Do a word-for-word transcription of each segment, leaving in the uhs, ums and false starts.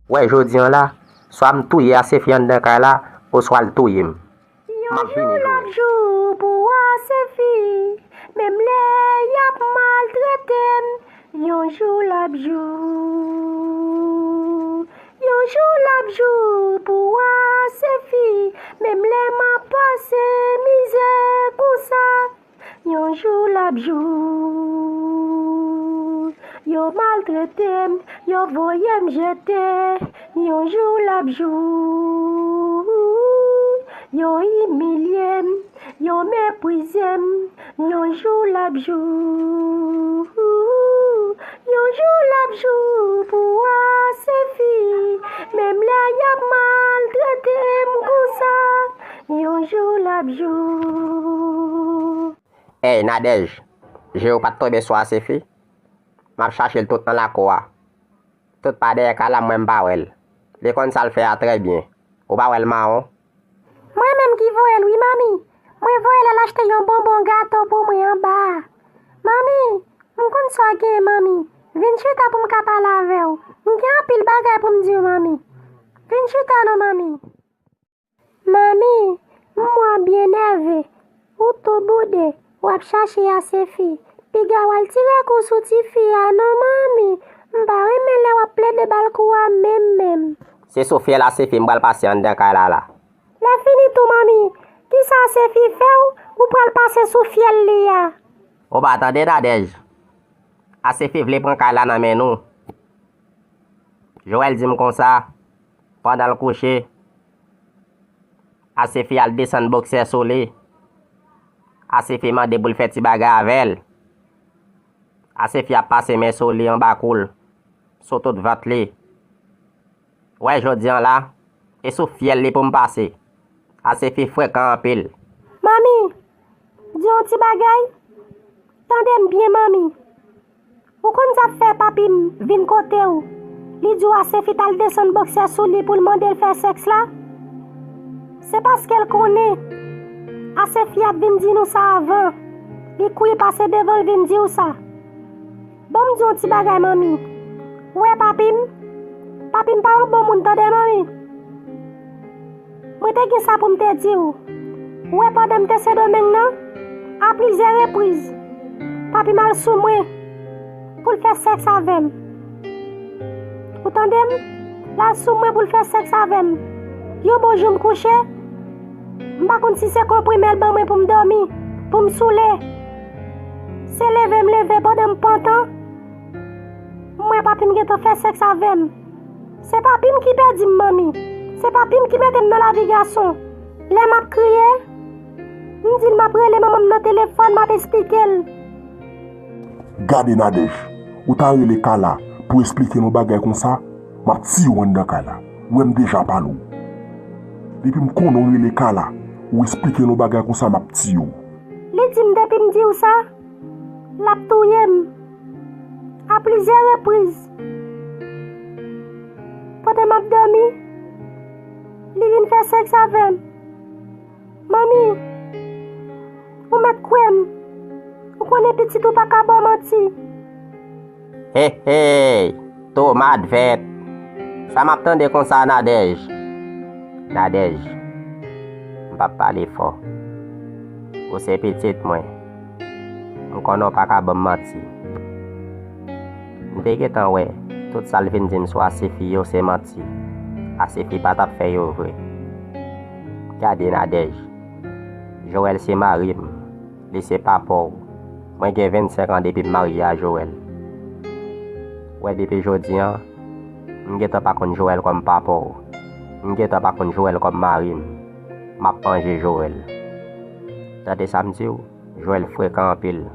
Wè, jodi an la, swa m touye Asefi anndan kay la, oswa l touye m. M ap vini jwe. Yon jou l ap jou pou Asefi, menm lè y ap maltrete m. Yon jou l ap jou, yon jou l ap jou pou Asefi, menm lè m ap pase mizè konsa. Yon jou l ap jou, yo maltrete m, yo voye m jete. Yon jou l ap jou, yo imilye m, yo meprize m. Yon jou l ap jou, yon jou l ap jou pou Asefi, menm lè y ap maltrete m konsa. Yon jou l ap jou. Ey, Nadège, je w pa t tonbe sou Asefi? M ap chache l tout nan lakou a. Tout pa dèyè kay la, mwen m pa wè l. Li konn sa l fè a trè byen. Ou pa wè l mawon? Mwen menm ki voye l wi, manmi. Mwen voye l al achte yon bonbon gato pou mwen anba a. Manmi, m konn sa w genyen, manmi. Vin chita pou m ka pale avè w. M gen anpil bagay pou m di w, manmi. Vin chita non, manmi. Manmi, m wè w byen nève. Ou tou boude, w ap chache Asefi. Piga w al tire kou sou tifi a non, manmi. M pa renmen lè w ap plede ba l kou a menm, menm. Se sou fyèl Asefi m pral pase anndan kay la la. Lè fini tou, manmi, kisa Asefi fè w, ou pral pase sou fyèl li a? Ou pa tande, Nadège? Asefi vle pran kay la nan men nou. Joël di m konsa, pandan l kouche, Asefi al desann boksè sou li. Asefi mande pou l fè ti bagay avè l. Asefi ap pase men sou li anba kou l, sou tout vant li. Wè, jodi an la, e sou fyèl li pou m pase. Asefi frekan anpil. Manmi, di yon ti bagay. Tande m byen, manmi. Ou konn sa k fè papi m vin kote w, li di w Asefi t al desann boksè sou li pou l mande l fè sèks la? Se paske l konnen Asefi ap vin di nou sa avan. Li kouri pase devan l vin di w sa. Ban m di w yon ti bagay, manmi. Ou wè papi m? Papi m pa yon bon moun, tande, manmi. Mwen te gen sa pou m te di w. Ou wè, pandan m te Sendomeng nan, a plizyè repriz, papi m al sou mwen pou l fè sèks avè m. Ou tande m? L al sou mwen pou l fè sèks avè m. Yon bon jou m kouche, m pa konn si se konprime l ban mwen pou m dòmi, pou m soule. Se leve m leve pandan m pantan, m wè papi m gentan fè sèks avè m. Se papi m ki pèdi m, manmi. Se papi m ki mete m nan lavi gason. Lè m ap kriye, m di l m ap rele manman m nan telefòn, m ap esplike l. Gade, Nadège, ou ta rele Kala pou esplike n yon bagay konsa, m ap tiye w anndan kay la. Ou wè m deja pale w. Depi m konnen w rele Kala, ou esplike n yon bagay konsa, m ap tiye w. Li di m depi m di w sa, l ap touye m. A plizyè repriz, pandan m ap dòmi, li vin fè sèks avè m. Manmi, ou mèt kwè m. Ou konnen pitit ou pa ka ba w manti. Hey, hey! Tomat vèt! Sa m ap tande konsa, Nadège? Nadège, m p ap pale fò. Ou se pitit mwen. M konnen w pa ka ban m manti. M te gentan wè tout sa l vin di m sou Asefi yo se manti. Asefi pa t ap fè yo vre. Gade, Nadège, Joël se mari m, li se papa w. Mwen gen vennsenk an depi m marye a Joël. Wè, depi jodi an, m gentan pa konn Joël kòm papa w. M gentan pa konn Joël kòm mari m. M ap manje Joël. Tande sa m di w, Joël frekan anpil.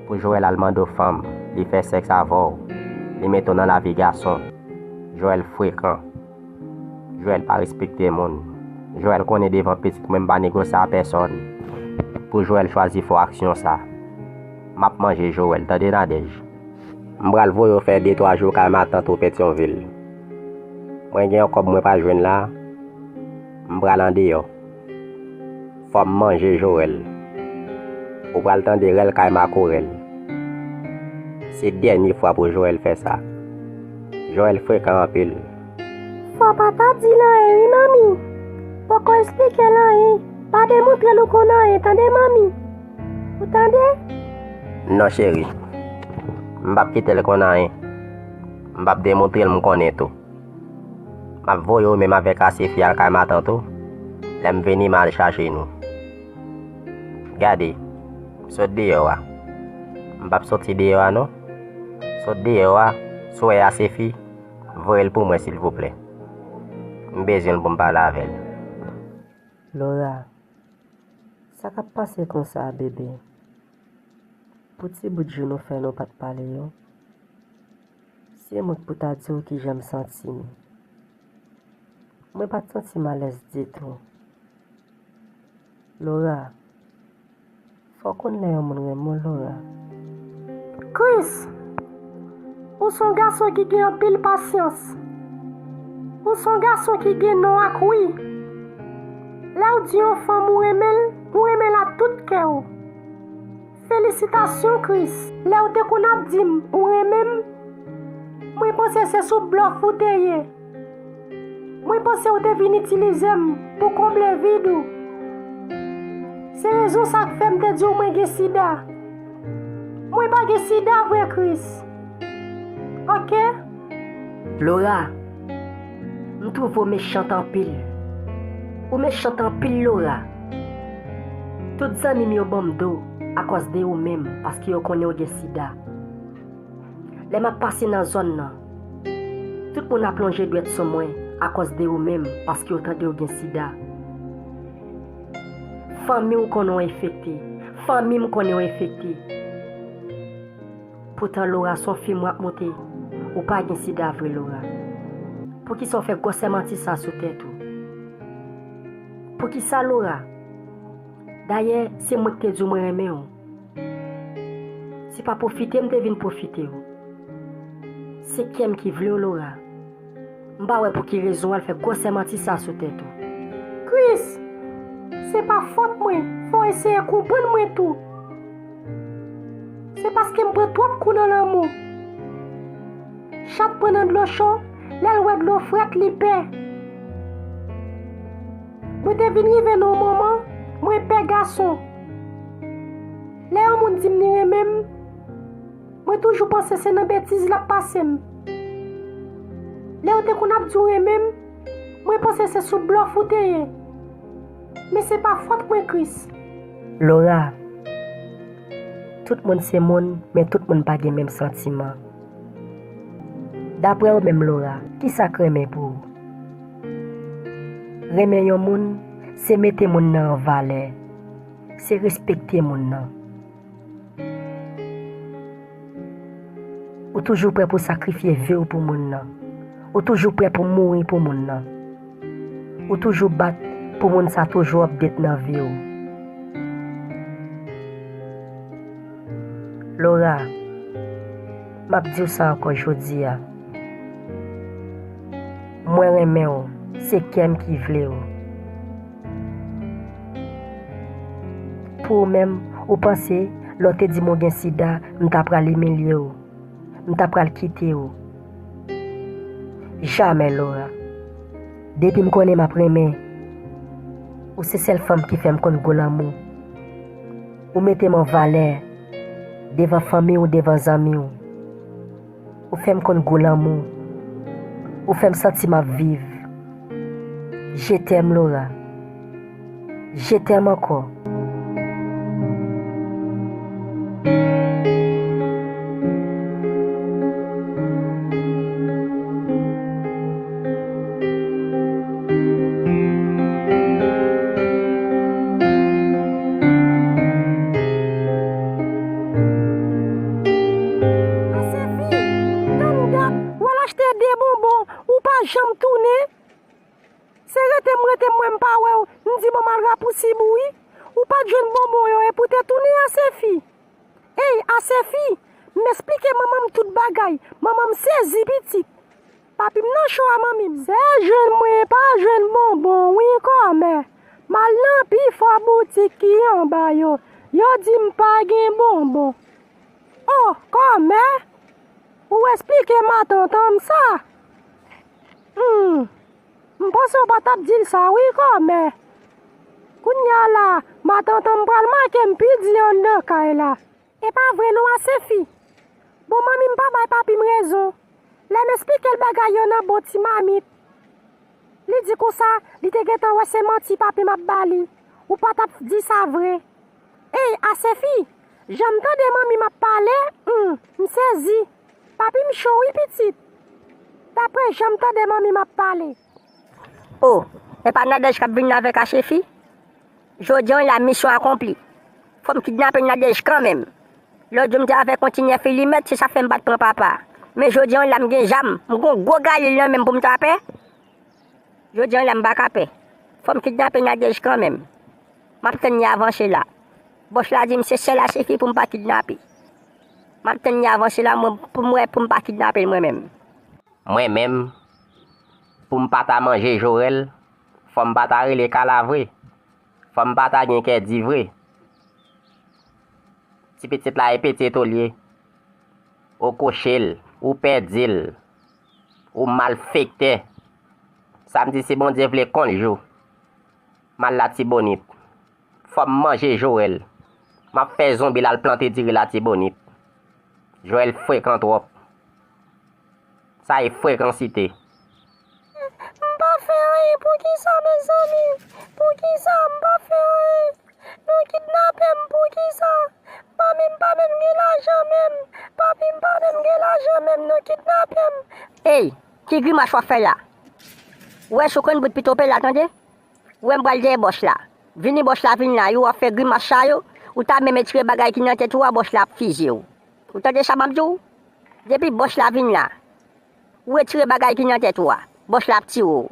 Pou Joël al mande w fanm, li fè sèks avè w, li mete w nan lavi gason. Joël frekan. Joël pa respekte moun. Joël konnen devan pitit mwen m pa negosye a pèsòn. Pou Joël chwazi fè w aksyon sa. M ap manje Joël, tande, Nadège. M pral voye w fè de twa jou kay matant ou Petyonvil. Mwen gen yon kòb mwen pa jwenn la, m pral andeyò. Fò m manje Joël. Ou pral tande rèl kay makorèl. Se dènye fwa pou Joël fè sa. Joël frekan anpil. Fò pa ta di l anyen wi, manmi. Poko esplike l anyen. Pa demontre l ou konn anyen, tande, manmi? Ou tande? Non, cheri. M p ap kite l konn anyen. M p ap demontre l m konnen tou. M ap voye ou menm avèk Asefi al kay matant ou. Lè m vini, m al chache nou. Gade, sot deyò a. M p ap soti deyò a, non. Sot deyò a, si w wè Asefi, voye l pou mwen, silvouplè. M bezwen l pou m pale avè l. Laura, sa k ap pase konsa, bebe? Pou ti bout jou nou fè nou pa t pale yo, se mwen k pou ta di w kijan m santi m. Mwen pa t santi m alèz ditou. Laura, fò w konn lè yon moun renmen w, Laura. Chris, ou se yon gason ki gen anpil pasyans. Ou se yon gason ki gen non ak wi. Lè w di yon fanm ou renmen l, ou renmen l ak tout kè w. Felisitasyon, Chris. Lè w te konn ap di m ou renmen m, mwen panse se sou blòf ou te ye. Mwen panse w te vin itilize m pou konble vid ou. Se rezon sa k fè m te di w mwen gen sida. Mwen pa gen sida vre, Chris. Oke? Laura, m twouve w mechant anpil. Ou mechant anpil, Laura. Tout zanmi m yo ban m do akòz de ou menm, paske yo konnen w gen sida. Lè m ap pase nan zòn nan, tout moun ap lonje dwèt sou mwen akòz de ou menm, paske yo tande w gen sida. Fanmi w konnen w enfekte. Fanmi m konnen w enfekte. Poutan, Laura, se yon fim w ap moute. Ou pa gen sida vre, Laura. Poukisa w fè gwosè manti sa sou tèt ou? Poukisa, Laura? Dayè, se mwen ki te di w mwen renmen w. Se pa pwofite m te vin pwofite w. Se kè m ki vle w, Laura. M pa wè pou ki rezon w al fè gwosè manti sa sou tèt ou. Chris, se pa fòt mwen, fò w eseye konprann mwen tou. Se paske m pran twòp kou nan lanmou. Chat pran nan dlo cho, lè l wè dlo frèt, li pè. Mwen te vin rive nan yon moman, mwen pè gason. Lè yon moun di m li renmen m, mwen toujou panse se nan betiz l ap pase m. Lè w te konn ap di w renmen m, mwen panse se sou blòf ou te ye. Men se pa fòt mwen, Chris. Laura, tout moun se moun, men tout moun pa gen menm santiman. Daprè w menm, Laura, kisa k renmen pou ou? Renmen yon moun, se mete moun nan an valè, se respekte moun nan. Ou toujou prè pou sakrifye vi w pou moun nan. Ou toujou prè pou mouri pou moun nan. Ou toujou bat pou moun sa toujou update nan vi w. Laura, m ap di w sa ankò jodi a. Mwen renmen w, se kè m ki vle w. Pou ou menm, ou panse, lè w te di m ou gen sida, m ta pral imilye w, m ta pral kite w. Jamè, Laura. Depi m konnen m ap renmen, ou se sèl fanm ki fè m konn gwo lanmou. Ou mete m an valè devan fanmi w, devan zanmi w. Ou fè m konn gwo lanmou. Ou fè m santi m ap viv. Je t'aime, Laura. Je t'aime ankò. Asefi, tann dat, w al achte de bonbon, ou pa janm tounen. Se rete m rete m wè m pa wè w, m di bon m al rapousib ou wi. Ou pa t jwenn bonbon yo epi w te tounen, Asefi. Ey, Asefi, m esplike manman m tout bagay. Manman m sezi pitit. Papi m nan cho a, manmi m. Se jwenn mwen pa jwenn bonbon wi, kòmè. M al nan pifò boutik ki anba yo. Yo di m pa gen bonbon. O, kòmè, ou esplike matant an m sa? Hmm, M panse w pa t ap di l sa wi, kòmè. Kounye a la, matant an m pral make m pi di anndan kay la. E pa vre non, Asefi. Bon, manmi m pa bay papi m rezon. Lè m esplike l bagay yo nan bon ti mamit, li di konsa, li te gentan wè se manti papi m ap ba li. Ou pa t ap di sa vre. Ey, Asefi, jan m tande manmi m ap pale, hmm, m sezi. Papi m cho wi, pitit. Dapre jan m tande manmi m ap pale. O, e pa Nadège k ap vin la avèk Asefi? Jodi an la, misyon akonpli. Fò m kidnape Nadège kanmenm. Lòt jou m te avèk yon ti nèf ilimèt, se sa fè m pa t pran papa. Men jodi an la, m gen zam, m gen yon gwo galil nan men m pou m ta pè. Jodi an la, m pa ka pè. Fò m kidnape Nadège kanmenm. M ap tann li avanse la. Bòs la di m se sèl Asefi pou m pa kidnape. M ap tann li avanse la, mwen, pou m wè, pou m pa kidnape l mwen menm. Mwen menm, pou m pa ta manje Jorèl, fò m pa ta rele Kala vre. Fò m pa ta gen kè di vre. Ti pitit la e pete to l ye. Ou koche l, ou pèdi l, ou malfektè. Sa m di si Bondye vle konn jou. M al Latibonit. Fò m manje Jorèl. M ap fè zonbi l al plante diri Latibonit. Jorèl frekan twòp. Sa e frekansite. M pa fè anyen, poukisa, mezanmi? Poukisa m pa fè anyen? Nou kidnape m, poukisa? Manmi m pa menm gen lajan menm. Papi m pa menm gen lajan menm, nou kidnape m. Ey, ki grimas w ap fè la? Ou wè si w konn bout pito pe la, tande? Ou wè m pral dèyè bòs la. Vini bòs la vin la, yo w ap fè grimas sa yo, ou ta menm retire bagay ki nan tèt ou a, bòs la ap fizye w. Ou tande sa m ap di w? Depi bòs la vin la, ou retire bagay ki nan tèt ou a, bòs la ap tiye w.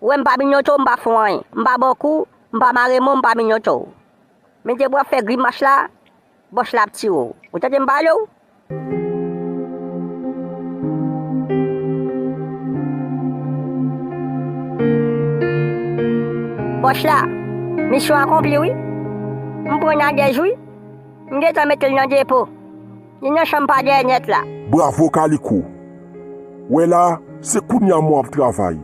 Ou wè m pa minyoto, m pa fè w anyen. M pa ba w kou, m pa mare men w, m pa minyoto w. Men depi w ap fè grimas la, bòs la ap tiye w. Ou tande m pale w? Bòs la, misyon akonpli wi. M pran Nadège wi. M gentan mete l nan depo. Li nan chanm pa dèyè nèt la. Bravo Kaliko. Wè la, se kounye a mwen ap travay.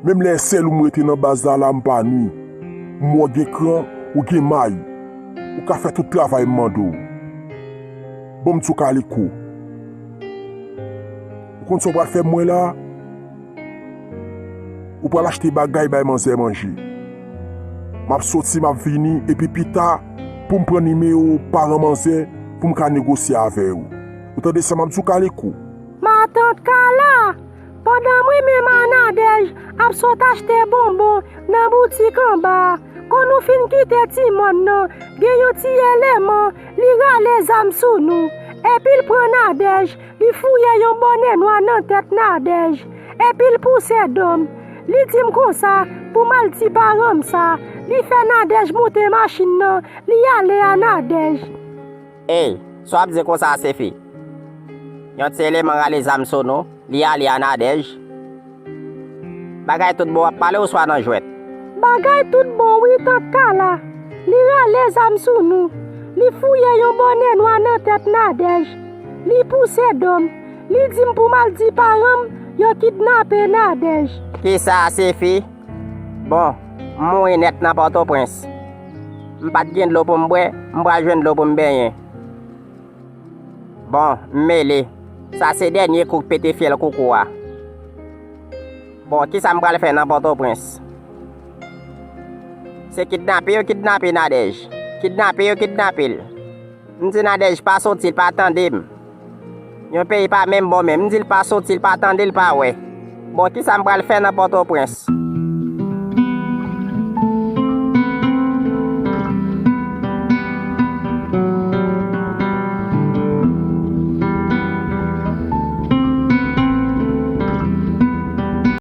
Menm lè e sèl ou m rete nan baz la, la m pa nwi. M wè w gen kran, ou gen may. Ou ka fè tout travay m mande w. Ban m di w Kaliko. Ou konn sa w pral fè mwen la? Ou pral achte bagay bay manzè manje. M ap soti, m ap vini, epi pita, pou m pran nimewo paran manzè, pou m ka negosye avè yo. Ou tande sa m ap di w, Kaliko? Matant Kala, pandan mwen menm a Nadège ap sot achte bonbon nan boutik anba a, kon nou fin kite ti mòn nan, gen yon ti eleman, li rale zam sou nou, epi l pran Nadège, li fouye yon bònè nwa nan tèt Nadège, epi l pouse do m. Li di m konsa pou m al di paran m sa. Li fè Nadège monte machin nan, li ale a Nadège. Ey, sa w ap di konsa, Asefi? Yon ti eleman rale zam sou nou, li ale a Nadège. Bagay tout bon w ap pale oswa nan jwèt? Bagay tout bon wi, Tant Kala. Li rale zam sou nou. Li fouye yon bònè nwa nan tèt Nadège. Li pouse do m. Li di m pou m al di paran m yo kidnape Nadège. Kisa, Asefi? Bon, m mouri nèt nan Pòtoprens. M pa t gen dlo pou m bwè, m pral jwenn dlo pou m benyen. Bon, m mele. Sa se dènye kou k pete fyèl koukou a. Bon, kisa m pral fè nan Pòtoprens? Se kidnape yo kidnape Nadège. Kidnape yo kidnape l. M di Nadège pa soti, l pa tande m. Yon peyi pa menm bò menm. M di l pa soti, l pa tande, l pa wè. Bon, kisa m pral fè nan Pòtoprens?